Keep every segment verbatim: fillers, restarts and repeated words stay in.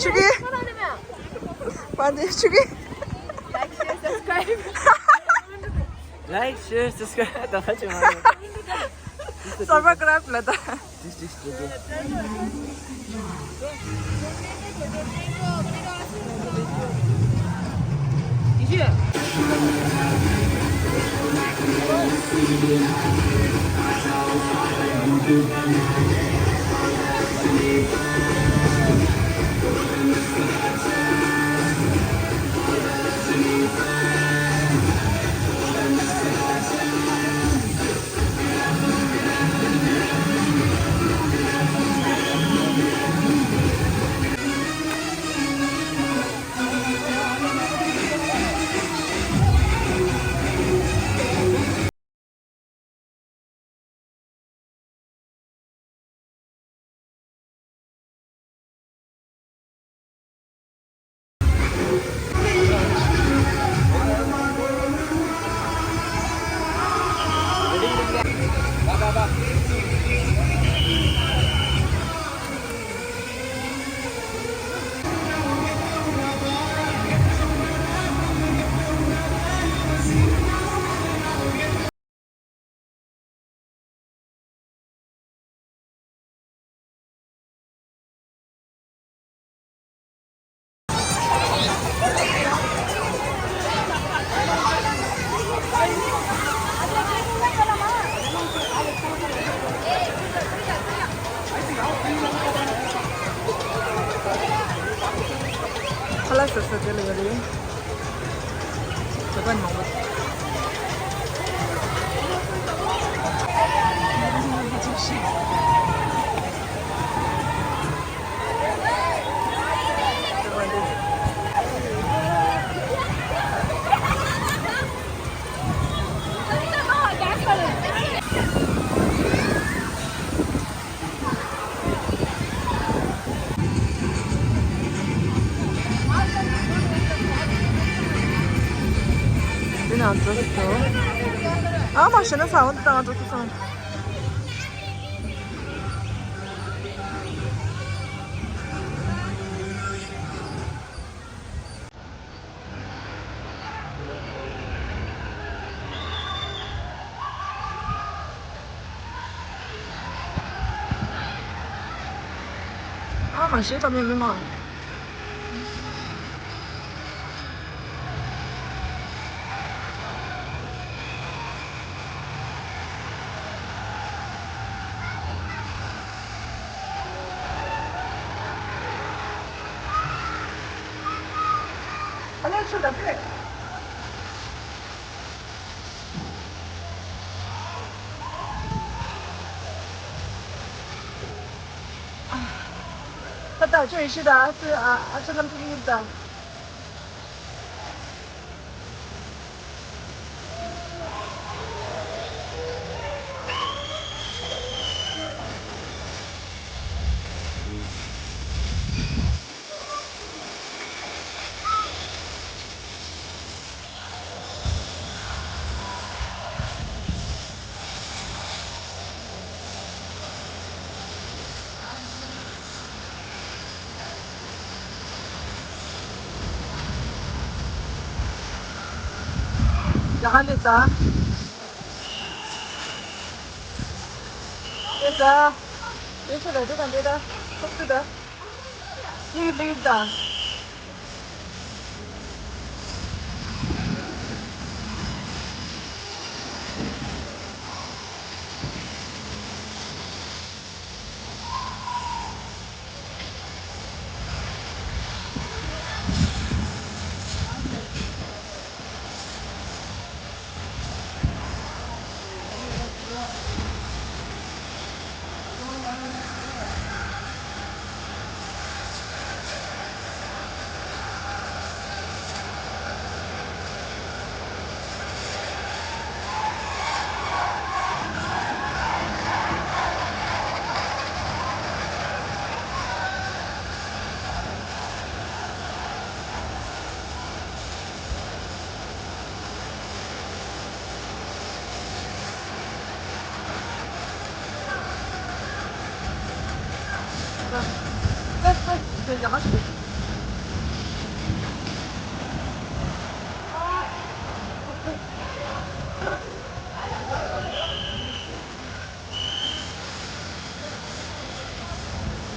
ཆུ་གི། པ་འདི་ཆུ་གི། Like, share, subscribe. Like, share, subscribe. ད་ཧ་ཅང་མ་རེད། སར་བ་ཀྲབ་ལ་ད། ཏིས་ཏིས་ཏིས་ཏིས། ཁ་ལག་ཟ་ས་དེ་ལ་ཡོད་རེད། དེ་ག་ནང་པ། འདི་ནང་འགྲོ་ཐུབ་འདུག་ཨ་མ་ཞེ་ན་ས་འོ་འདི་དང་འགྲོ་ཐུབ་སོང་། ཨ་མ་ཞེ་ད་མེད་མི་མང་། ཨ་ལས་ཆུ་ལ་ཕེབས། ད་ལྟ་ཁྱོད་ཡེ་ཤེས་དང་ཨ་ཚེ་ཨ་ཨ་ཚེ་ལམ་ཐུག་གི་ཡིན་ད། ཡ་ཧ་ལེ་ཟ། ཨེ་ཟ། ཨེ་ཆོ་ལ་དེ་དང་དེ་ད། ཐུག་ཏུ་ད། ཡིག་ལིག་ད།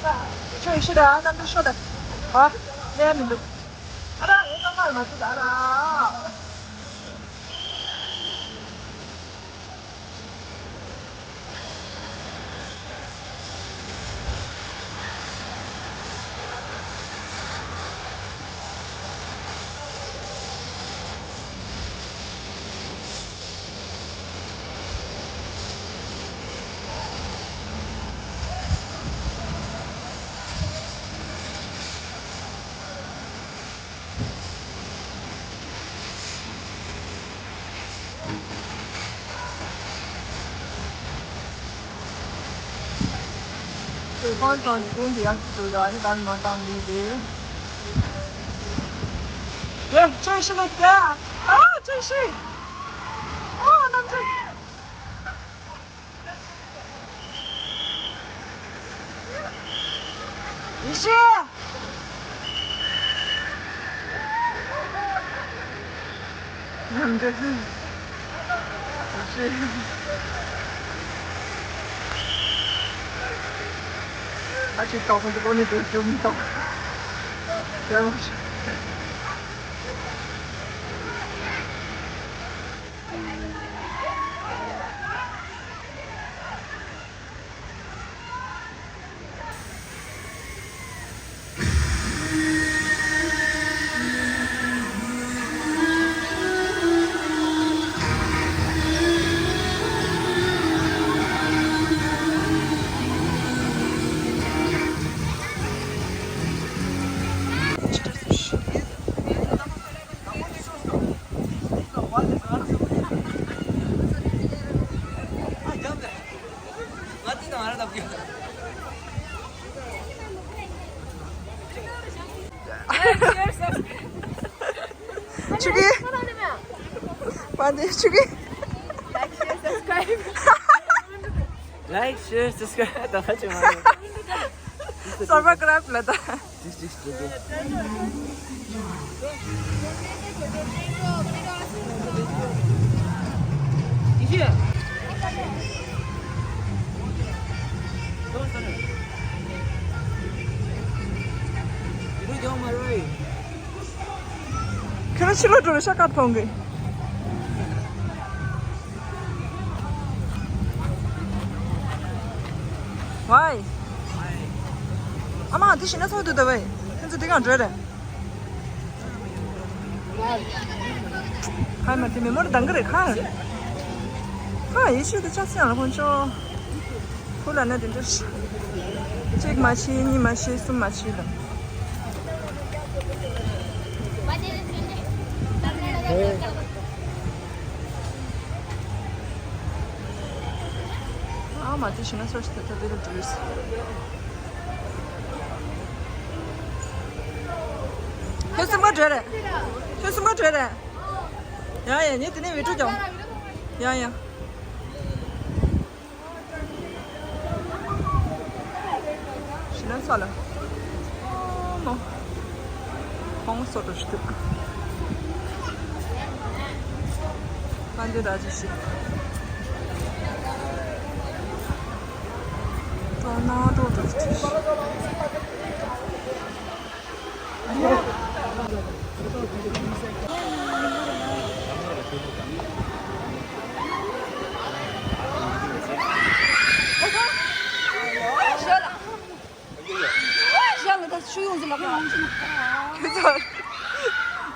ཁྱོད་ཤི་ད་རྣམ་འགྱུར་ཤོ་ད། ཧ། ལས་མི་འདུག་ཨ་ད་ཨེ་ད་མར་མ་ཤི་ད་ཨ་ད། དེ་ཁོང་ཚོ་གཞུང་གི་ཡག་ཏུ་ཡོད་ཨ་ནི་ད་ནི་མ་བཏང་མི་རེད། དེ་ཁྱོད་ཤི་ལ་དེ་ཨ་ཁྱོད་ཤི་ཨ་ནམ་ཚེ། ཡེ་ཤེས། ཡང་འདྲ། ཡེ་ཤེས། ཨ་ཅེ་ཏོག་ཙམ་དུ་གོ་ནས་དུ་རྒྱུ་མི་ཏོག་ཡང་ཆུ་གི། པ་འདི་ཆུ་གི། Like, share, subscribe. Like, share, subscribe. ད་ཧ་ཅི་མ་རེད། Subscribe ལ་ད། ཅིག་ཅིག་ཅིག་ཅིག་ཁྱོད་རང་ཕྱི་ལོགས་འགྲོ་རེ་ཤ་ཁར་ཐོང་གི། ཝའི། ཨ་མ་དེ་ཤི་ན་ཚོགས་འདུག་ད་བས། ཁྱོད་ཚོ་དེ་གང་འགྲོ་རེད། ཧ་མ་དེ་མེ་མོར་དང་གི་རེད་ཁ། ཁ་ཡེ་ཤུ་དེ་ཆ་སི་ཡང་ལ་ཁོང་ཅོ། ཁོ་ལ་ན་དེ་འདྲ། གཅིག་མ་ཤི་གཉིས་མ་ཤི་གསུམ་མ་ཤི་ལ། ཨ་མ་དེ་ཤི་ན་སོ་ཤི་ད་ད་དེ་རུ་འགྲོ་ཡོད། ཁྱོད་གསུམ་ཀ་འགྲོ་རེད། ཁྱོད་གསུམ་ཀ་འགྲོ་རེད། ཡ་ཡ་ངས་དེ་ནས་བི་ཀྲུ་ཀྱང་། ཡ་ཡ། ཤི་ན་ཚ་ལ། ཨོ་མོ། ཁོང་སོ་འགྲོ་ཞིག་འདུག་ཨ་འདི་ར་ཅི་ཞིག་ཏོ་ན་ཏོ་འགྲོ་ཞིག་ཞལ་ལ་ད་ཆུ་ཡོང་ཚེ་ལག་པ་ཡོང་ཚེ་ན། ཁྱོད་ཚོ།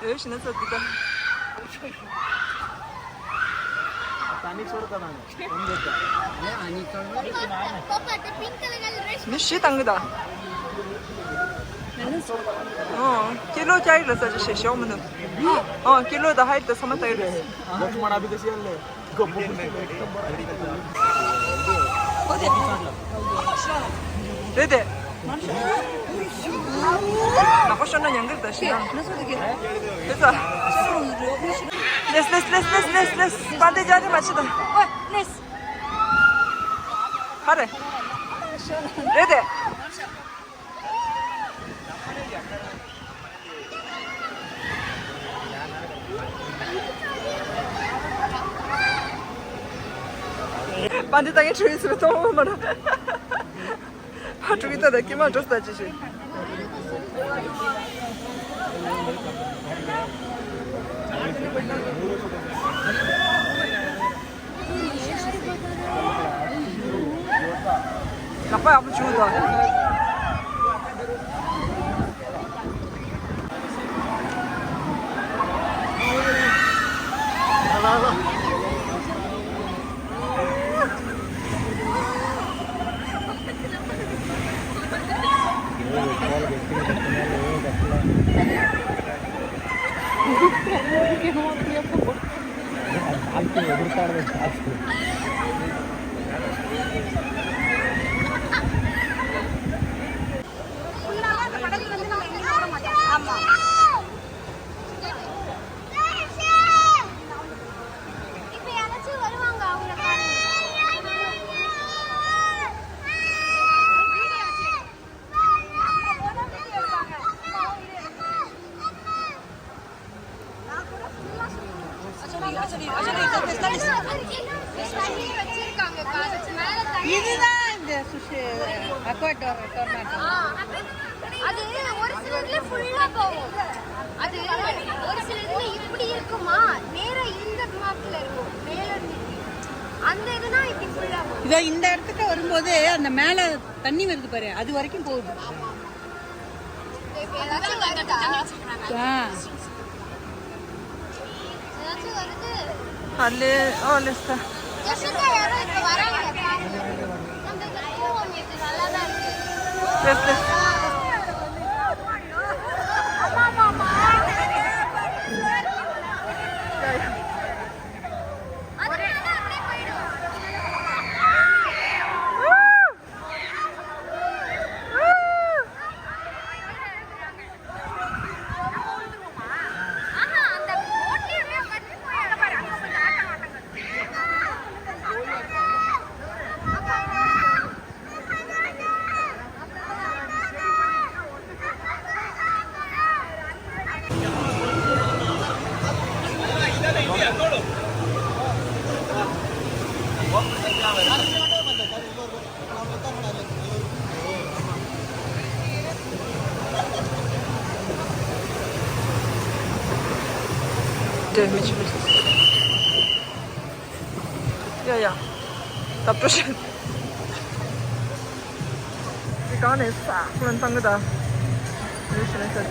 འོས་ཤི་ན་ཚོ་འདི་ད། མི་ཤི་བཏང་གི་ད། ཨོ། ཀི་ལོ་ཅ་ཡིག་ལ་ས་ཆ་ཞེ་ཞོག་མི་འདུག་ཨོ། ཀི་ལོ་ད་ཧའི་ད་ཚང་མ་ལྟ་གི་རེད། རེད་དེ། ནག་པོ་ཤོར་ན་ཉང་གིར་ད་ཤི་ན། དེ་ཚ། ལེས་ལེས་ལེས་ལེས་ལེས་ལེས། པན་དེ་ཅ་རི་མ་ཆི་ད། ཧ་རེ། རེད་དེ། པན་དེ་ད་ངས་ཁྲུས་ཟེར་བ་མཐོང་མ་ར། ཁ་དྲུག་གི་ད་ད་ཀྱེ་མ་འགྲོ་ས་ད་ཅི་ཞིག་ལག་པ་ཡག་པོ་བྱུག་དང་། ஆமா. இப்ப யாராச்சும் வருவாங்க, அவங்கள பாருங்க. இதுதான் இந்த சுஷி அக்வா டோர் டோர்னமெண்ட். அது ஒரு சில இதுல ஃபுல்லா போகும். அது ஒரு சில இதுல இப்படி இருக்குமா, நேரா இந்த மேப்ல இருக்கும், மேல இருந்து. அந்த இதுனா இப்படி ஃபுல்லா போகும். இதோ இந்த இடத்துக்கு வரும்போது அந்த மேல தண்ணி வருது பாரு, அது வரைக்கும் போகுது. ஆ. ཡ་ཡ། ད་པྲོ་ཤན། དེ་གང་ནས་ས་ཁོ་ལ་འཚང་གི་ད། ཡོད་ཤི་ན་ཤ།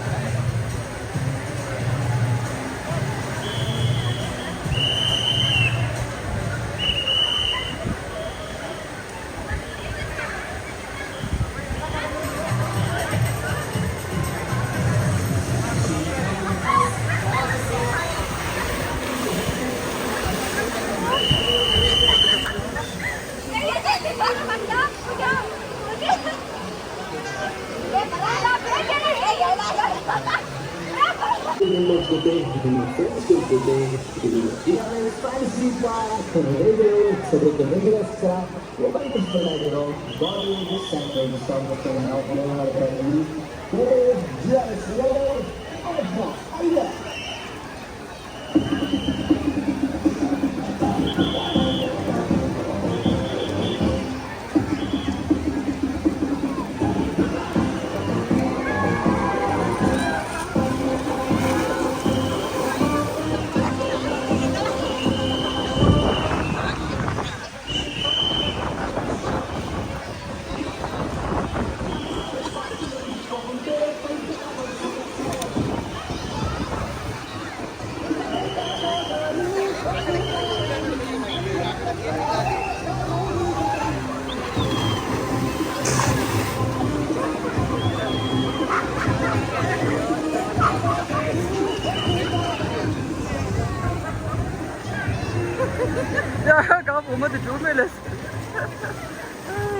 ཡ་ག་བུ་མོ་དེ་འགྲོ་མེད་ལས།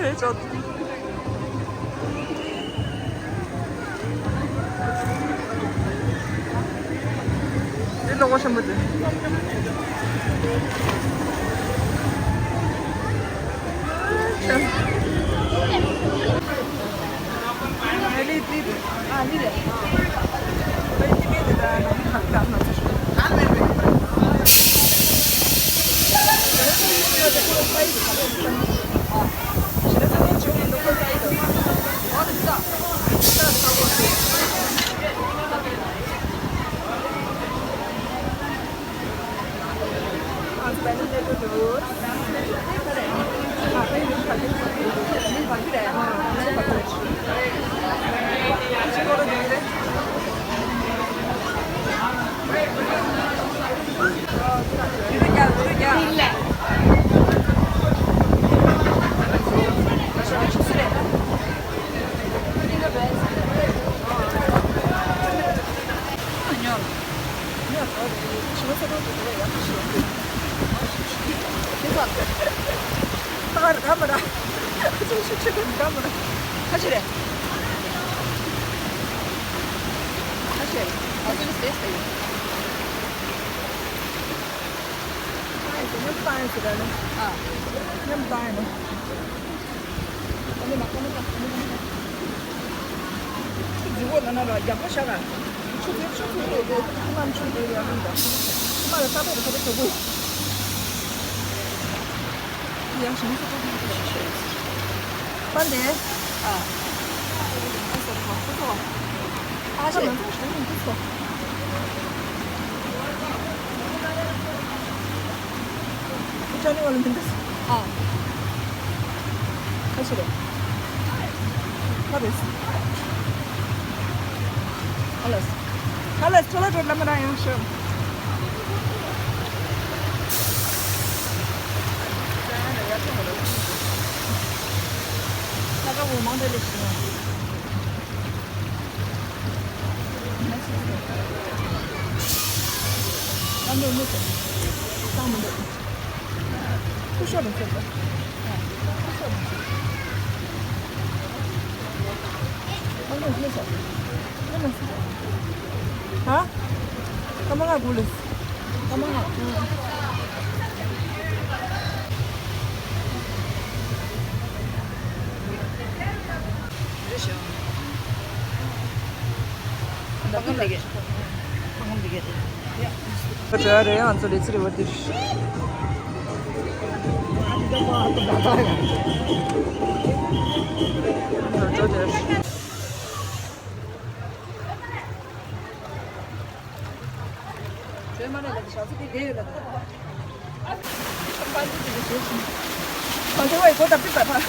ཨེ་ཅོ། དེ་ལོག་པ་ཆེན་པོ་དེ། ཨེ་ཅོ། ཁ་ཤས་རེད། ཁ་ཤས་རེད། ཨ་ཙི་ལི་སི་པེ་སི་དེ་ཡོད། མཉམ་དུ་བཏང་ཡ་ཟེར་ར་ནི། ཨ། མཉམ་དུ་བཏང་ཡ་ནི། ཨ་ནི་མ་ཁོ་ན་ད། ཨ་ནི་མ་ཁོ་ན། ཆུ་རྫི་བོ་ན་ན་ར་རྒྱབ་ལོགས་བཞག་ར། ཆུ་ཚོད་ཆུ་ཚོད་རེད་རེད། ཁྱིམ་ནང་ཆུ་རེད་རེད། ཨ་ནི་ད། ཁྱིམ་ལ་ས་ཐོག་ཏུ་ཁ་ཏ་གྲོད་པོ། ཡང་ཞིང་སུ་ཐོག་ཏུ་ཤི་ཤི། པན་དེ། ཨ། ཨ་ས་ཐོག་ཁོ་ཐོག་ཨ་ཤེ། ཨ་ཤེ། ཅ་ནི་ཝ་ལ་མི་འདུག་ཨ། ཁ་ཤས་རེད། ཁ་རེད། ཁ་ལས། ཁ་ལས་ཁྲོ་ལ་ཁྲོ་ལ་མ་ར་ཡང་ཤོ། ས་ཀ་བོ་མང་དྲགས་ལས་ཤི་ཡོང་། ཨ་མོ་མོ་ཚོ། ས་མོ་འདུག་སྐུ་ཞབས་ལ་ཁྱེར་ཏེ། སྐུ་ཞབས་ལ་ཁྱེར། ཨ་ནི་ལྷོད་སོང་། ཨ་ནི་སོང་། ཧ། ཀ་མ་ང་གུ་ལི། ཀ་མ་ང་གུ། རེད་ཤག་ད་ཀུན་ལེགས། ད་ཀུན་ལེགས། འགྲོ་ཡ་རེད། ང་ཚོ་ལི་ཙི་རི་ཝར་དེ། འགྲོ་དེ། བྱོས་མ་ནས་ལ་ཞག་ཚི་དེ་བསྡད་ཡོད་ལ། ཁང་ཚན་བའི་སྒོ་དང་པི་པ་ཕ།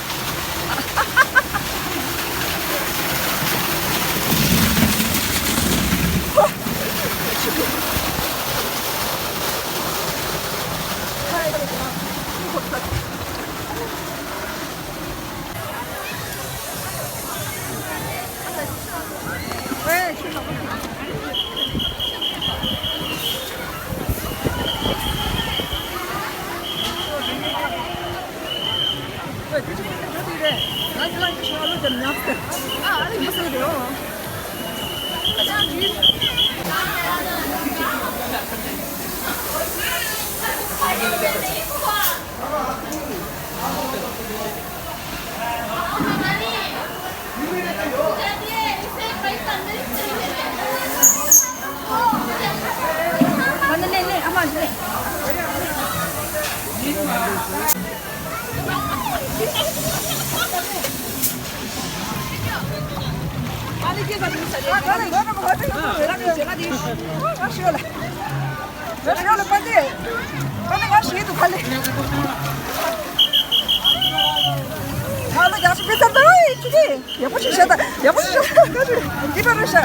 ཡག་པོ་ཞིག་བཤད་ད། ཡག་པོ་ཞིག་བཤད་ད། འདི་ཕར་རེད་ཤག་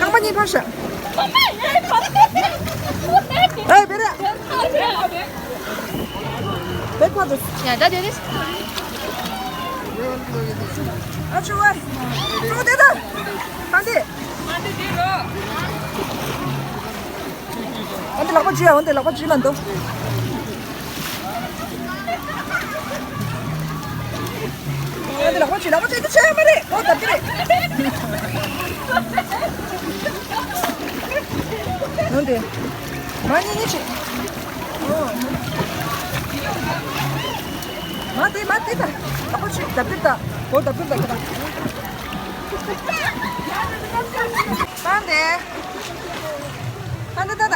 རྐང་པ་གཉིས་ཕར་ཤག་ཨེ་བེ་ར། བེ་ཁོ་ཚོ། ཡ་ད་དེ་རེད། ཨ་ཆུ་བ། ཆུ་དེ་ད། ཨ་འདི། ཨ་འདི་ལག་པ་ཅི་ཡ། འོན་ཏེ་ལག་པ་ཅི་མ་འདུག་ཨ་འདི་ལག་པ་ཅི། ལག་པ་ཅི་འདི་ཆེ་མ་རེད། ཨོ་ད་འདི་རེད། འོན་ཏེ། མ་ཉི་ཉི་ཆེ། ཨོ། མ་དེ་མ་དེ་ད། ལག་པ་ཅི་ད་འདི་ད། ཨོ་ད་འདི་ད་ད། ཨ་འདི། ཨ་འདི་ད་ད།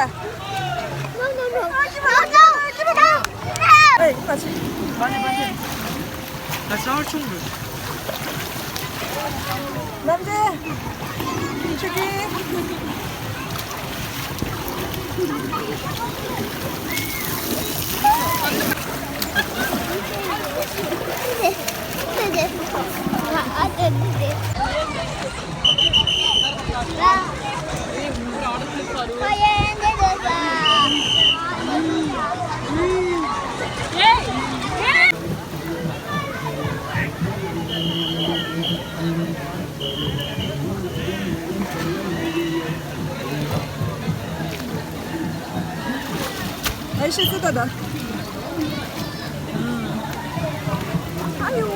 ཨེ་ཨ་ཅི། ལམ་འདི། ཆུ་གི། ཨེ་ཤེས་སུ་ད་ད། ཨ་ཡོ།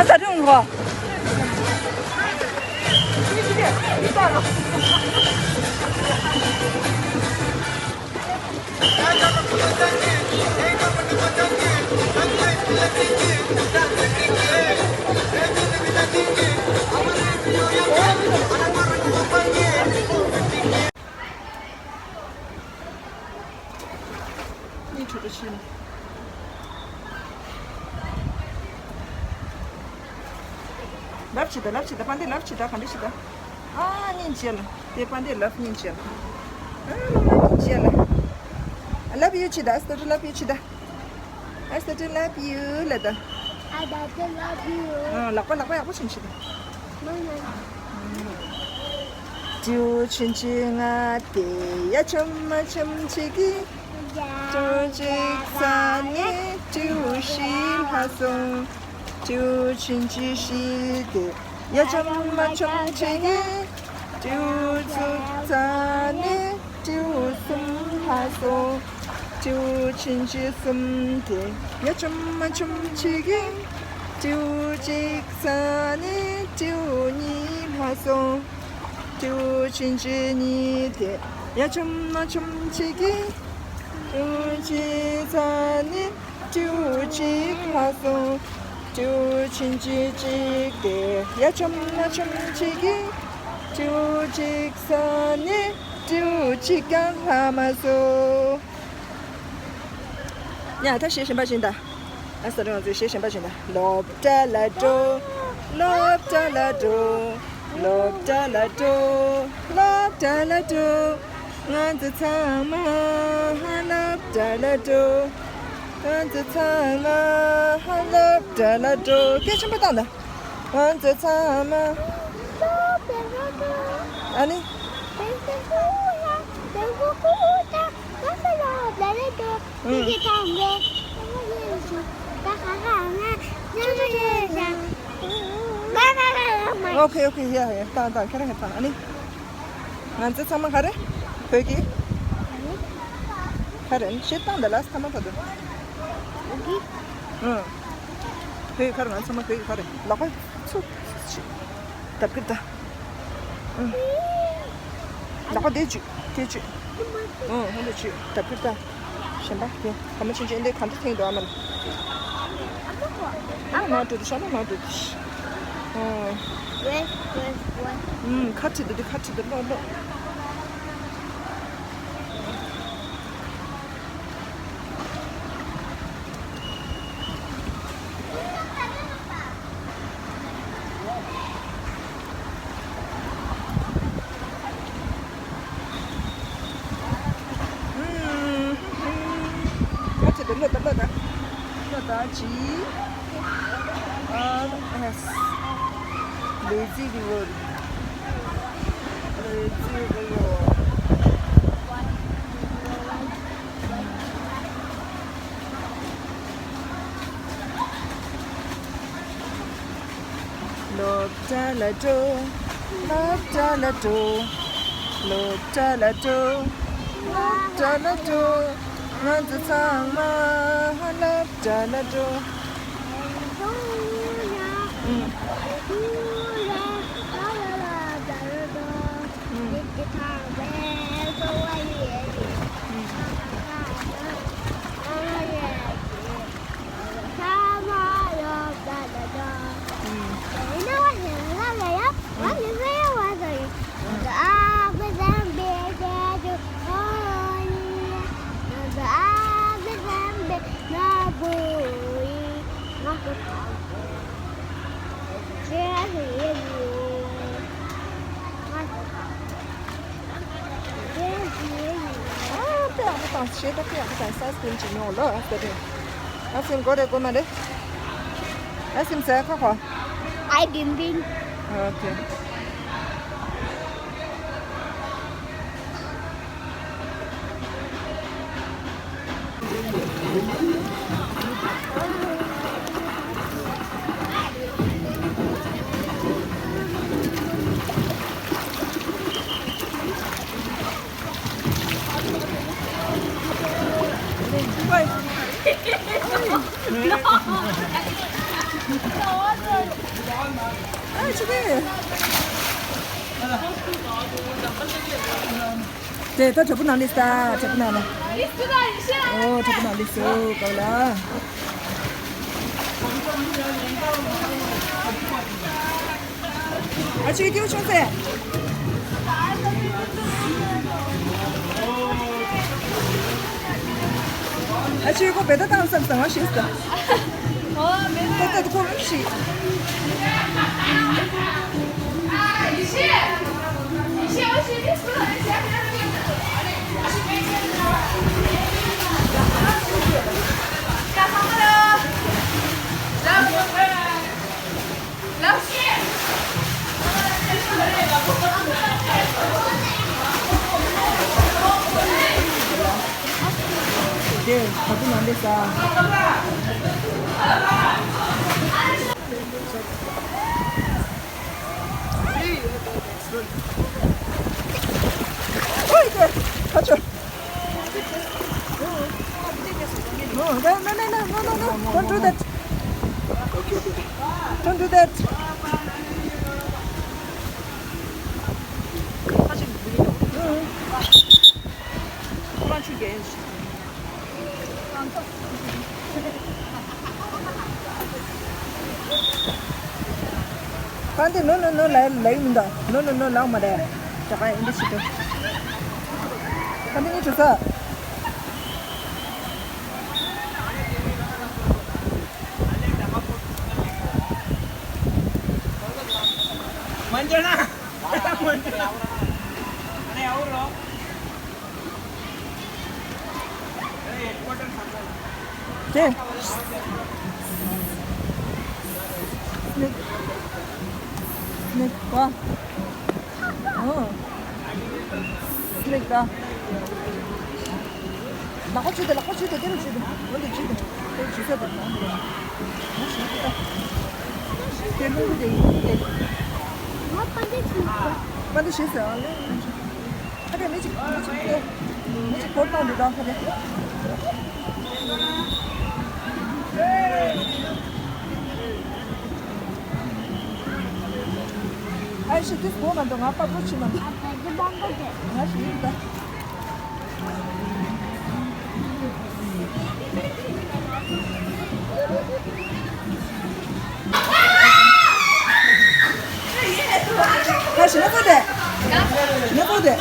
ཨ་ད་དུང་ངོ་། གཉིད་ཁྲོ་ཁྲོ་ཕྱིན། ལབ་ཅི་ད་ལབ་ཅི་ད་པན་དེ་ལབ་ཅི་ད་ག་འདྲ་ཞིག་ད། ཨ་ཉིན་བྱས་ལ་དེ་པན་དེ་ལབ་ཉིན་བྱས་ལ། ཨ་ལོ་མ་ཉིན་བྱས་ལ། ལབ་ཡོད་ཅི་ད་སྟོད་ལབ་ཡོད་ཅི་ད། ཨ་ས་ཏི་ལབ་ཡུ་ལ་ད། ཨ་ད་ཏི་ལབ་ཡུ། ཨ་ལག་པ་ལག་པ་ཡག་པོ་བྱིན་ཤི་ད། མ་ན། ཏིའུ་ཆིན་ཅི་ང་ཏེ་ཡ་ཆམ་མ་ཆམ་ཆི་གི། ཏིའུ་ཅིག་ས་ནི་ཏིའུ་ཤི་ལྷ་སོང་། ཏིའུ་ཆིན་ཅི་ཤི་ཏེ་ཡ་ཆམ་མ་ཆམ་ཆི་གི། ཏིའུ་ཅིག་ས་ནི། ཏིའུ་གསུམ་ལྷ་སོང་། ཏིའུ་ཆིན་ཅི་གསུམ་དེ་ཡ་ཆུམ་མ་ཆུམ་ཆི་གི། ཏིའུ་གཅིག་ས་ནི་ཏིའུ་གཉིས་ལྷ་སོང་། ཏིའུ་ཆིན་ཅི་གཉིས་དེ་ཡ་ཆུམ་མ་ཆུམ་ཆི་གི། ཏིའུ་གཅིག་ས་ནི་ཏིའུ་གཅིག་ལྷ་སོང་། ཏིའུ་ཆིན་ཅི་གཅིག་དེ་ཡ་ཆུམ་མ་ཆུམ་ཆི་གི། ཏིའུ་གཅིག་ས་ནི། ཏིའུ་གཅིག་ཀྱང་ལྷག་མ་སོང་། ཡ་ད་གཞས་གཞན་པ་བྱིན་ད། ཨ་ས་རང་ཚོས་གཞས་གཞན་པ་བྱིན་ད། སློབ་གྲྭ་ལ་འགྲོ། སློབ་གྲྭ་ལ་འགྲོ། སློབ་གྲྭ་ལ་འགྲོ། སློབ་གྲྭ་ལ་འགྲོ། ང་ཚོ་ཚང་མ་སློབ་གྲྭ་ལ་འགྲོ། ང་ཚོ་ཚང་མ་སློབ་གྲྭ་ལ་འགྲོ། སྐད་ཆེན་པོ་བཏང་ད། ང་ཚོ་ཚང་མ། ཨ་ནི། ཨོ་ཁེ་ཨོ་ཁེ་ཡ་ཡ་བཏང་བཏང་ཁྱེད་རང་གིས་བཏང་ཨ་ནི། ང་ཚོ་ཚང་མ་ག་རེ། བོད་ཀྱི། ག་རེ་ཤེས་སྟངས་འདི་ལ་ཚང་མ་ད་དུ། ཨང་། བོད་ཀྱི་ག་རེ། ང་ཚང་མ་བོད་ཀྱི་ག་རེ། ལག་པ་ཚུགས། ལྡབ་ཀྱི་ད། ཨང་། ལག་པ་དེ་བཅུག་དེ་བཅུག་ཨང་། ཧོན་དེ་བཅུག་ལྡབ་ཀྱི་ད། གཞན་པ་དེ་ཕ་མ་ཆུང་ཆུང་འདི་གང་འདྲ་ཐེངས་འདུག་ཨ་མ་ལ། ཨ་མ་འགྲོ་དུ་ཤ་མ་མ་འགྲོ་དུ་ཤ། ཨང་། ཁ་ཁྲིད་དུ་དེ་ཁ་ཁྲིད་དུ་ལོ་ལོ། ཁ་ཆེ་དུ་ལོ་ད་ལོ་ད། ལོ་ད་ཅི། ཨ་ཨེ། ལེ་ཛི་རི་ཝར། ལེ་ཛི་རི་ཝར། སློབ་གྲྭ་ལ་འགྲོ། སློབ་གྲྭ་ལ་འགྲོ། སློབ་གྲྭ་ལ་འགྲོ། སློབ་གྲྭ་ལ་འགྲོ། ང་ཚོ་ཚང་མ་སློབ་གྲྭ་ལ་འགྲོ། ཨུམ། ཨུམ། ཨ་དཔེ་ཡག་པོ་དང་ཞེ་ད་དཔེ་ཡག་པོ་དང་ས་སི་ཀྲིམ་ཅིག་ཉོ་ལོ། ཨ་ས་སི་ཀྲིམ། ཨ་སི་ཀྲིམ་དགོས་རེད་དགོས་མ་རེད། ཨ་སི་ཀྲིམ་ཟ་ཁ་ཁོ། I didn't. Okay. དེ་ད་དྲ་འབུ་ནང་སླེབས་ས། དྲ་འབུ་ནང་ལ། ཨོ་དྲ་འབུ་ནང་སླེབས་སོ་ག་ལ། ཨ་ཅེ་སྐྱིད་པོ་བྱུང་ཟེར། ཨ་ཅེ་ཁོ་བེ་ད་བཏང་བསམ་བསམ་ང་ཤེས་སོ། ཨོ་མེད་པ། ད་ད་ཁོ་རང་ཤི། དེ་ད་དུང་ནང་ལས་ས། ཨོ་ཡ། ཁ་ཆོ། No, no, no, no, no, no, no, no. Don't do that. Don't do that. ཁོ་རང་ཆུ་རྒྱག་ཡིན། ཁ་འདི་ནོ་ནོ་ནོ་ལ་ལ་ཡིན་ད། ནོ་ནོ་ནོ་ལ་མ་རེད། ད་ག་ཡིན་འདི་ཞིག་ཏུ། ཁ་འདི་ནི་ཆུ་ས། མ་འཇོན་ན། མ་འཇོན་ན། དེ། སི་ནེག། སི་ནེག་པ། ཨོ། སི་ནེག་པ། ལག་པ་ཆུ་དེ་ལག་པ་ཆུ་དེ་དེ་རུ་ཆུ་དེ། འོ་དེ་ཆུ་དེ། དེ་ཆུ་ས་དེ་ནང་དེ། ང་ཞིག་དེ། དེ་ལུང་དེ་ཡིན་དེ། ང་པ་འདི་ཆུ་ཡིན། པ་འདི་ཞེས་ཟེར་ཨ་ལེ། ཁ་རེ་མི་གཅིག་མི་གཅིག་ཁོ་མི་གཅིག་ཁོ་ཐོག་འདི་དང་ཁ་རེ། ཨ་ཤི་དུས་གོ་མ་འདུག་ང་པ་པོ་ཆི་མ་འདུག་ང་ཤི་ཡིན་ད། ཁ་ཤི་ན་ཚོ་དེ། ན་ཚོ་དེ།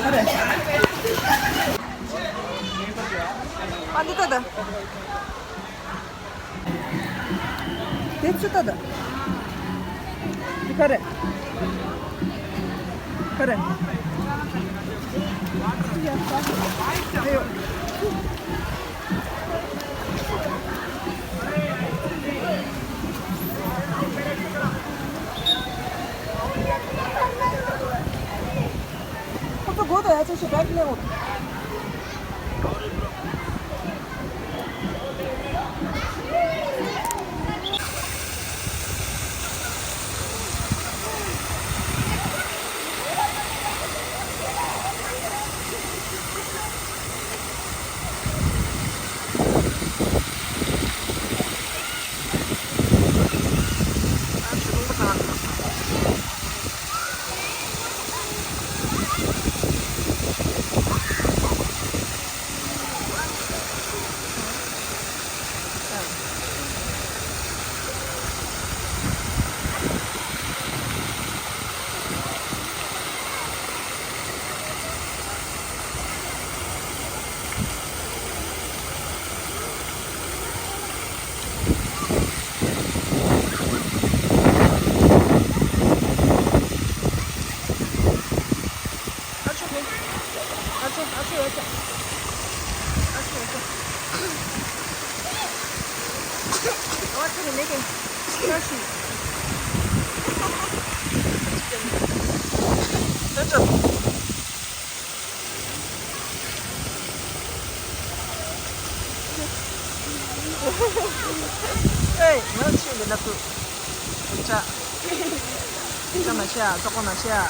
ཁོ་རེ། ཨ་འདི་ལྟ་ད། དེ་ཚོ་ལྟ་ད། འདི་ག་རེ། ག་རེ། ཨ་ཡོ། ཁོ་ཚོ་སྒོ་དང་ཡ་ཆེ་ཞིག་བྲག་གི་ལེན་འོང་། ཨ་ཆོ་མེད། ཨ་ཆོ་ཨ་ཆོ་ཨ་ཆོ། ཨ་ཆོ་ཨ་ཆོ། ཨ་ཆོ་ནི་མེད་ཀྱང་ཁྱོད་ཤི། ཨ་ཆོ། ཨེ། ང་ཆོས་འདི་ལབ་ཏུ། ཅ། ཅ་མ་ཆེ་ཨ། ཅོག་པོ་མ་ཆེ་ཨ།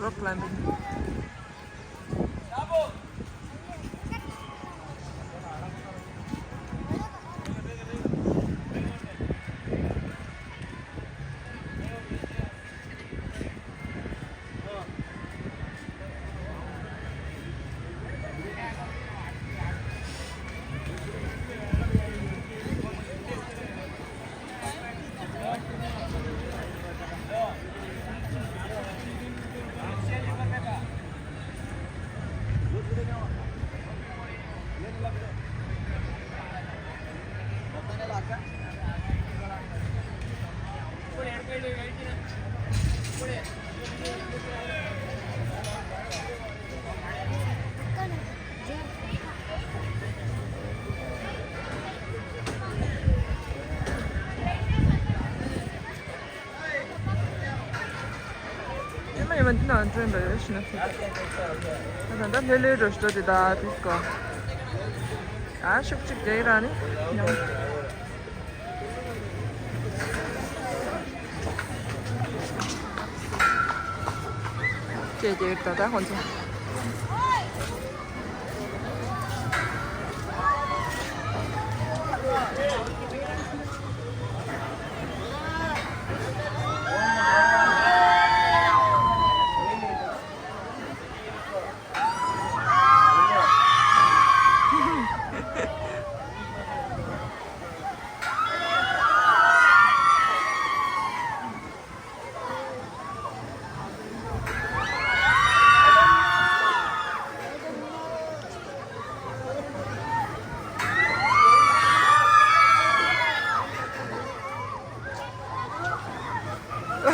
Rock climbing. ཡོད་མ་ཡོད་མ་འདི་ནང་ཐོན་པ་ཡོད་ཤི་ན་ཐུག་ད་ད་ལྷོད་ལྷོད་འགྲོ་ཤི་འགྲོ་དེ་ད་ཕིག་གོ་ཨ་ཤུག་ཅིག་རྒྱག་ར་ནི་ཉམས། ཀྱེ་ཀྱེ་ད་ད་ཧོན་ཚོ།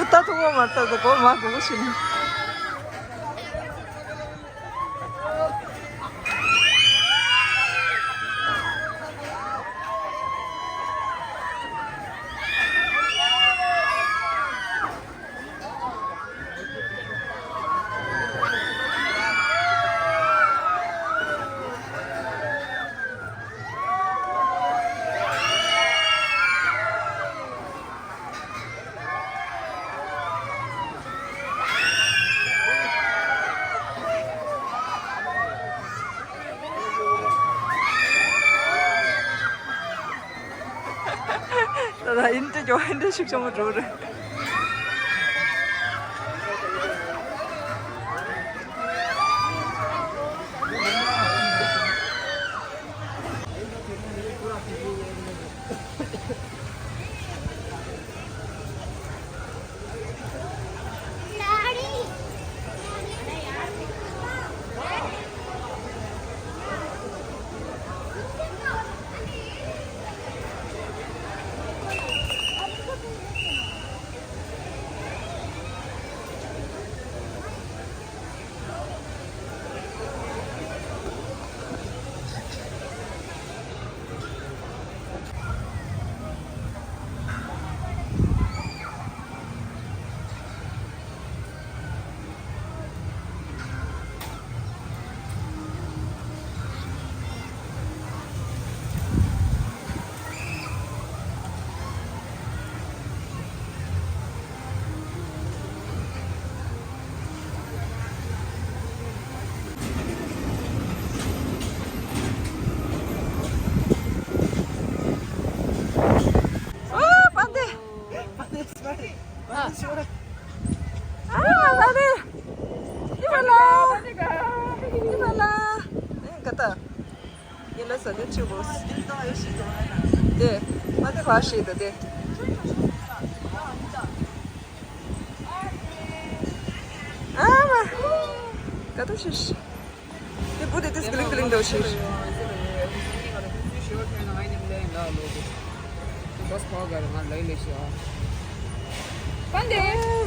ད་ཐུག་པ་མ་ལྟ་ད་གོ་མ་གོ་བོ་ཤི་ནི། ད་ད་ཨིན་ཏེ་ཀྱོ་ཨིན་ཏེ་ཤུགས་ཆེན་པོ་འགྲོ་རེད། ཨ་ཕ་འདི། ཨ་ལ་ལེ། ཡི་མ་ལ། ཡི་མ་ལ། ཨེ་ག་ད། ཡི་ལ་ས་དེ་ཆུ་བོ། དེ། ཨ་དེ་ཕ་ཤི་ད་དེ། ཨ་མ། ག་ད་ཤི་ཤི། དེ་བུ་དེ་དེ་སྐི་ལིང་སྐི་ལིང་འདྲ་བོ་ཞིག་མ་ད་ཡིན།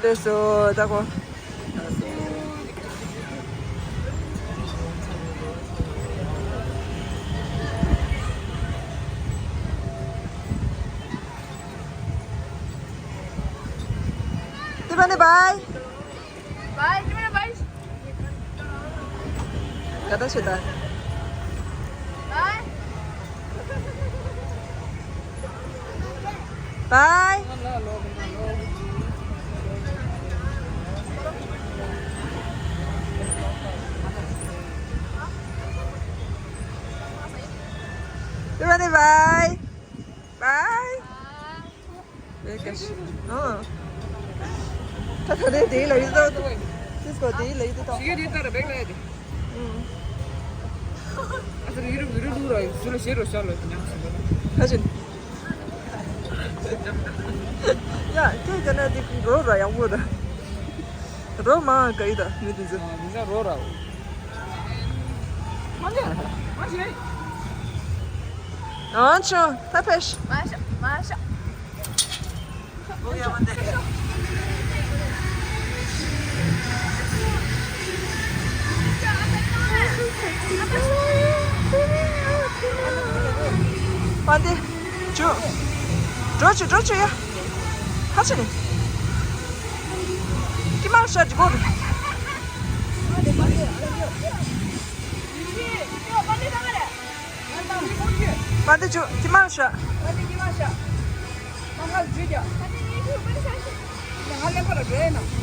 ལགས་སོ། ད་གོ། ཨ་ནི་བྷའི། བྷའི། ཀེ་མེ་ར་བྷའི། ག་ད་ཤོད་ད། བྷའི། བྷའི། ཨ་ནི་བྷའི། བྷའི། ཨ། ད་ད་རེས་དེའི་ལ་ཡི་ཏོ། ཏིས་ཀོ་དེའི་ལ་ཡི་ཏོ། ཞིག་གི་རེད་ད་ར་བེག་ལ་ཡ་དེ། ཨ་ད་ཡུ་རུ་ཡུ་རུ་ལུ་ར་ཡུ་སུ་ལ་ཤེ་རོ་ཤ་ལོ་ཉམས་སུ་ལོ། ཁ་ཅིན། ཡ་ཁྱེད་ཀྱ་ན་དེ་རོ་ར་ཡག་པོ་ར། རོ་མ་ག་ཡི་ད་མི་དེ་ཚོ། མི་ཚ་རོ་ར། མ་ལེ་མ་ཤེ། ཨ་ཆོ་ད་ཕེ་ཤ། མ་ཤ་མ་ཤ། པ་འདི་ཇུ། འགྲོ་ཆུ་འགྲོ་ཆུ་ཡ། ཁ་ཆུ་ནི། ཀི་མ་ཤ་ཇི་གོ་རུ། པ་འདི་ཇུ་ཀི་མ་ཤ།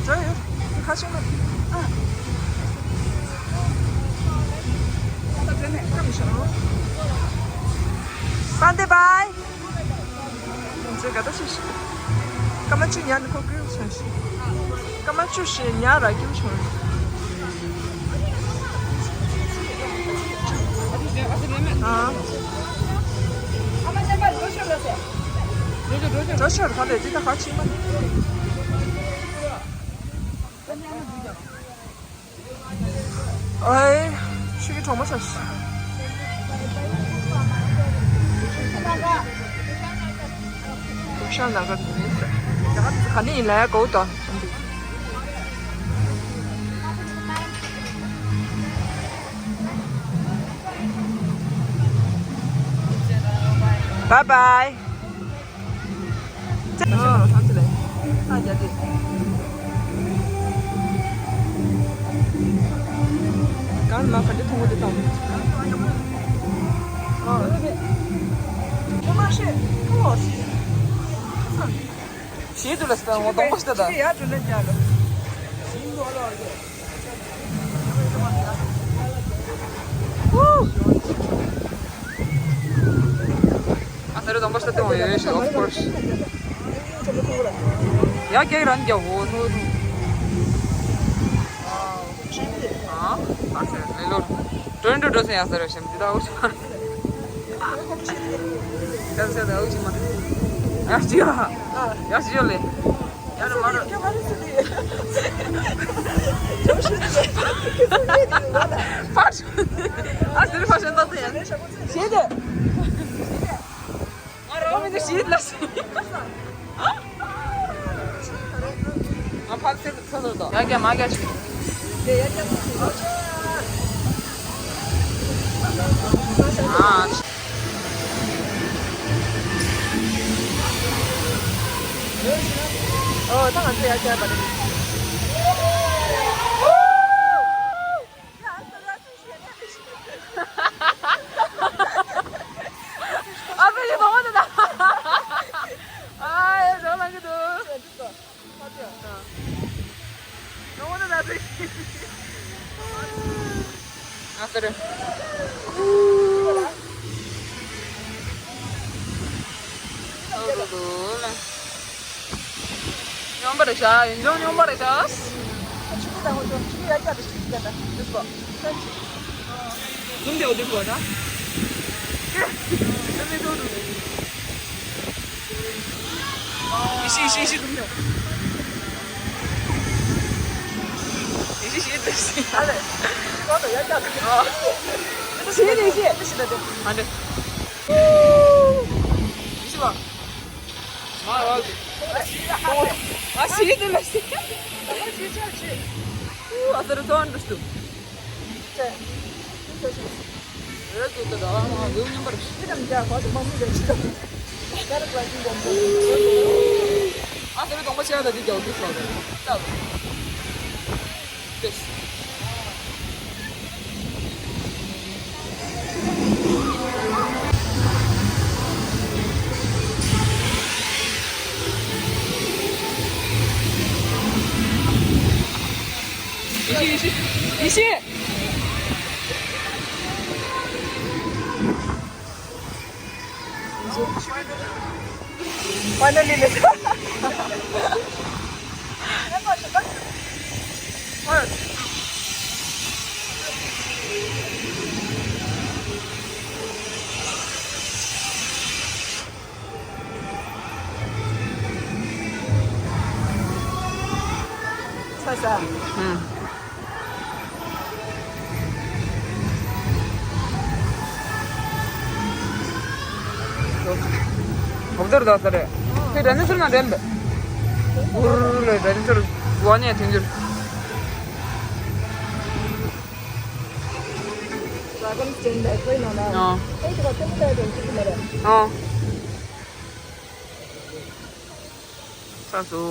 འགྲོ་ཡོད། ཁ་ཤུ་མ། པ་འདི་བྷའི། ང་ཚོས་ག་ད་ཤི་ཤི། ཀ་མ་ཆུ་ཉར་ནི་ཁོ་ཀུ་ཆང་ཤི། ཀ་མ་ཆུ་ཤི་ཉར་ར་ཀུ་ཆང་། ཨ། འགྲོ་ཤོར་ག་ལས་འདི་ད་ཧ་ཆི་མ། ཨའི། ཤུ་གི་གྲོགས་མོ་ཆ་ཤི། ཤ་ན་ག་དུ་ནི་ས། ག་ནི་ཡིན་ལ་ཡ་གོ་ཏོ། བྷའི་བྷའི། ཞེས་དུ་ལ་སྟ་ངོ་གདོང་པ་ཞིག་ལྟ་ད། ཨ་ས་རུ་དང་པོ་ས་དེ་འོང་ཡོད་ཤག of course། ཡ་རྒྱག་རང་རྒྱག་འོ་ནོ། ཨ་ཨ་ས་ལེ་ལོ། ཏྲོན་ཏྲོ་འགྲོ་སེ་ཡ་ས་རུ་ཤམ་དེ་ད་འོ་ཤག་ཡ་ས་ད་འོ་ཅི་མ། ཡ་ཅི་ཡ། ཡ་ཅི་ཡོ་ལེ། ཡ་རུ་མ་རུ། ཕར། ཨ་ཟེར་ཕར་ཤན་ཏོ་ཏེ་ཡ། ཞེས་ཏེ། ང་རང་མི་འདི་ཞེས་ལ་ཞེས། ང་ཕར་ཚེ་ཚེ་ཚོ་དོ། ཡ་རྒྱ་མ་རྒྱ་ཞིག་ཨ། ཨོ་ད་ང་ཚོ་ཡ་རྒྱ་པ་རེད། ཨ་ཕ་ཡི་མ་འོ་ན་ད། ཨ་ཡ་རང་ལང་གི་འདུག་ཨ་ཟེར། སྙོམས་པར་བཞག་ཡིན་ཅུང་སྙོམས་པར་བཞག་ཟུམ་དེ་འོ་དེ་གོ་ན། ཡེ་ཤི་ཡེ་ཤི་ཡེ་ཤི་ཟུམ་དེ། ཡེ་ཤི་ཡེ་ཤི་ཨ་ལེ། ཨ་ལེ། ཡེ་ཤི་ཡེ་ཤི་ཨ་ལེ། ཡེ་ཤི་བ། ཨ་ཤི་དེ་ལ་ཤི། ཨ་ཟེར་ཐོན་འདུག་སྟུ། རེད་འདུག་ད་ད་ང་ལུས་མཉམ་པར། ཨ་དེ་རུ་གདོང་པ་ཆེ་ཡ་ད་དེ་རྒྱག་འདུག་ལ་རེད། ལྟ་བུ། ཏེས། ཡེ་ཤེས། ཡེ་ཤེས། ཡེ་ཤེས། Finally, let's go. ཚ་ཚ། ཨུམ། ཧོབ་དར་དག་ས་རེད། དེ་དྲན་ནས་ཟུར་ན་དྲན་པས། འུར་ལས་དྲན་ནས་ཟུར་བ་ནས་དུས་འགྱུར། Dragon Stone ལས་ཁོའི་ནང་ན། ཨ། ཨེ་དེ་ག་ལྟད་མོ་ལྟ་ཡ་དང་ཅི་གི་མ་རེད། ཨ། ཚ་སོ།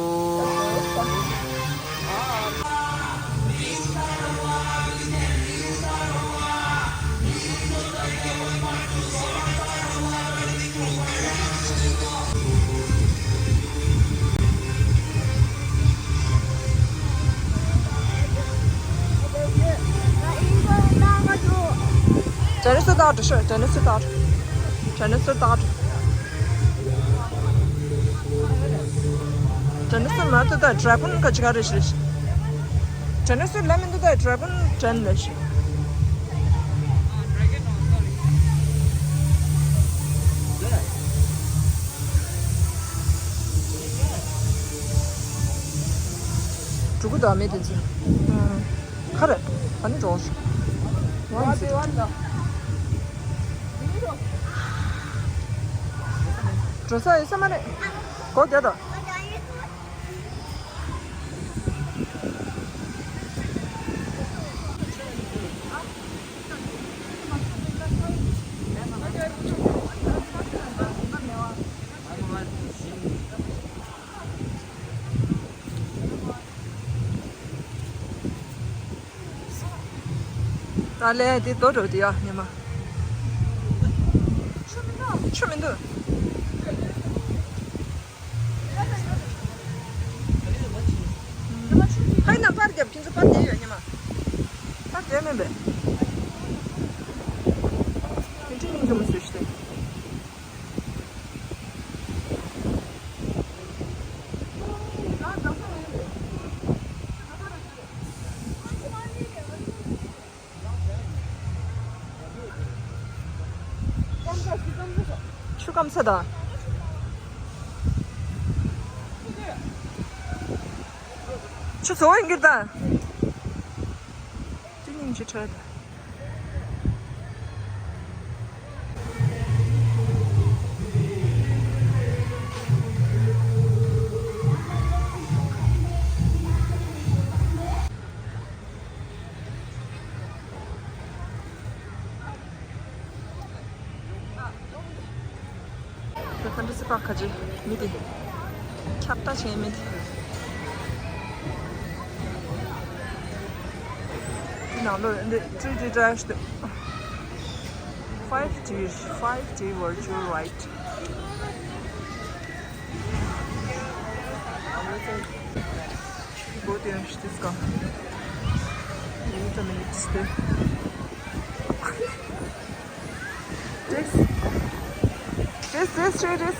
Dinosaur daughter, sure, dinosaur daughter. Dinosaur daughter. Dinosaur མ་ཏོ་ད་dragon ག་ཅི་ག་རེ་ཞིག Dinosaur ལ་མི་འདུག་ད་dragon དྲན་ལ་ཞིག་ཕྲུ་གུ་དང་མི་དེ་ཚོ། ཁ་རེད། ཨ་ནི་འགྲོ། ཝང་ཟེར། འགྲོ་ས་ཡོད་ས་མ་རེད། སྒོ་རྒྱག་དང་། ད་ལས་དེ་དོ་འགྲོ་དེ་ཡ་ཉི་མ། ཆུ་མི་འདུག་ཧའི་ན་པར་རྒྱབ་ཁྱེད་ཚོ་པར་རྒྱབ་ཡོད་ཉི་མ། པར་རྒྱབ་མིན་པས། དེ་འདྲའི་སྙིང་རྗེ་མོ་བཟོས་ཤི་སྟེ། ཆུ་སྐམ་ས་དང་། ཆུ་ཚོ་ཡིན་གྱི་ད། དེ་སྙིང་རྗེ་ཁྲོད་དུ། ད་ལྟ་འདྲ་སི་པ་ཁ་ཅིག་མི་དེ་ཁྱབ་བསྒྲགས་བྱེད་མི་དེ། དེ་ནང་ལོ་འདི་ཀྲི་ཀྲི་ཀྲ་ཞིག་འདུག five G, five G virtual right. Go there, let's go. Wait a minute, stay. This, this, this, this, this.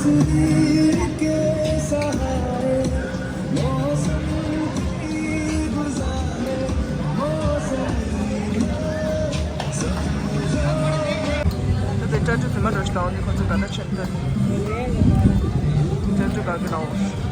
ད་ལྟ་ཀྲ་ཀྲ་དེ་མ་འགྲོ་ཞིག་ལའོ་ནི་ཁོ་ཚོ་ད་ལྟ་ཆེན་པོ་ཀྲ་ཀྲ་ག་གི་ལའོ།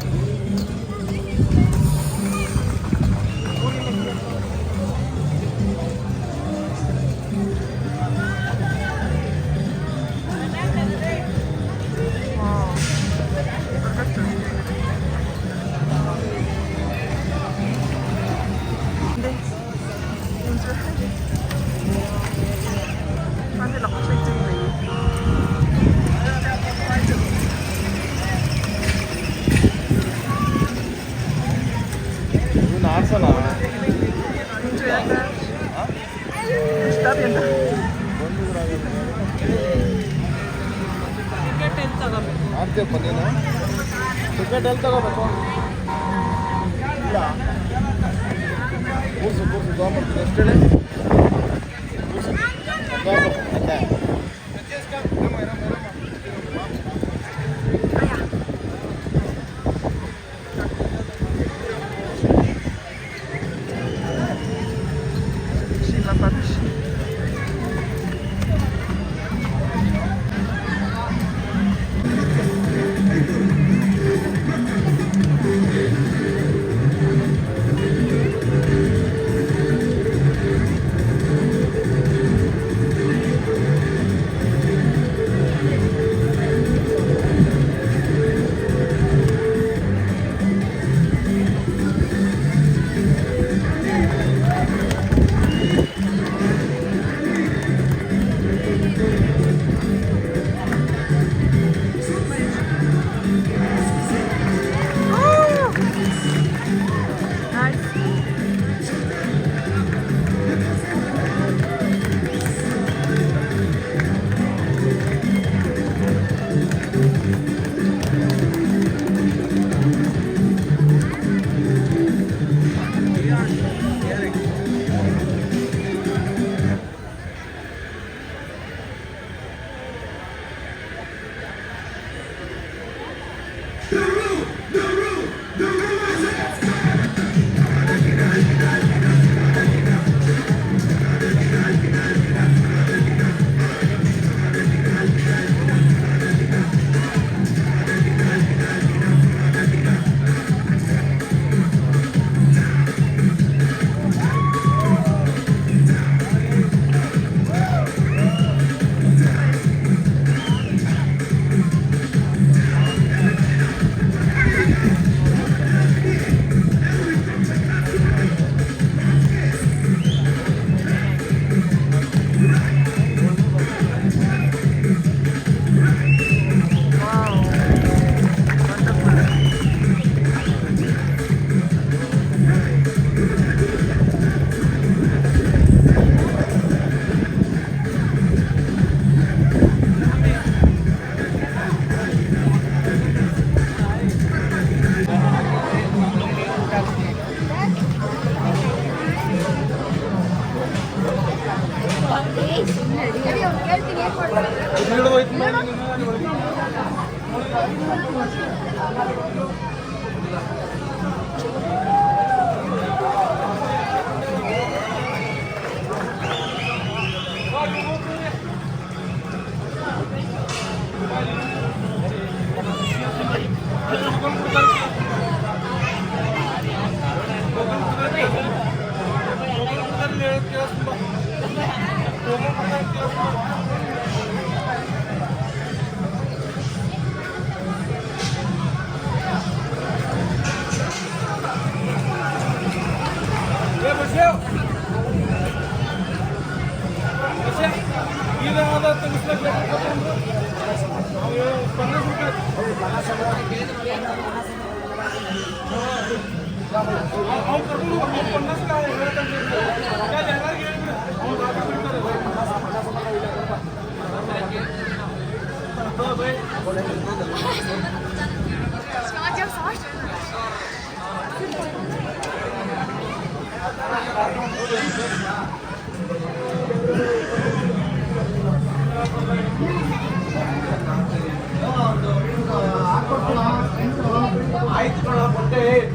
ཁྱོད་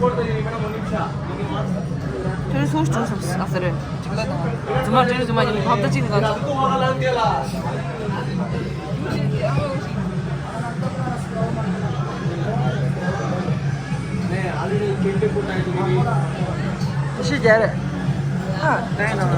སོང་བྱུང་སོང་ཨ་ས་རེད། རྫུན་མ་དྲན་རྫུན་མ་ཡིན་ཧབ་ད་ཅིག་ནི་ག་ཤི་རྒྱལ་རེད། ཨ་ད་ཡིན་ནམ།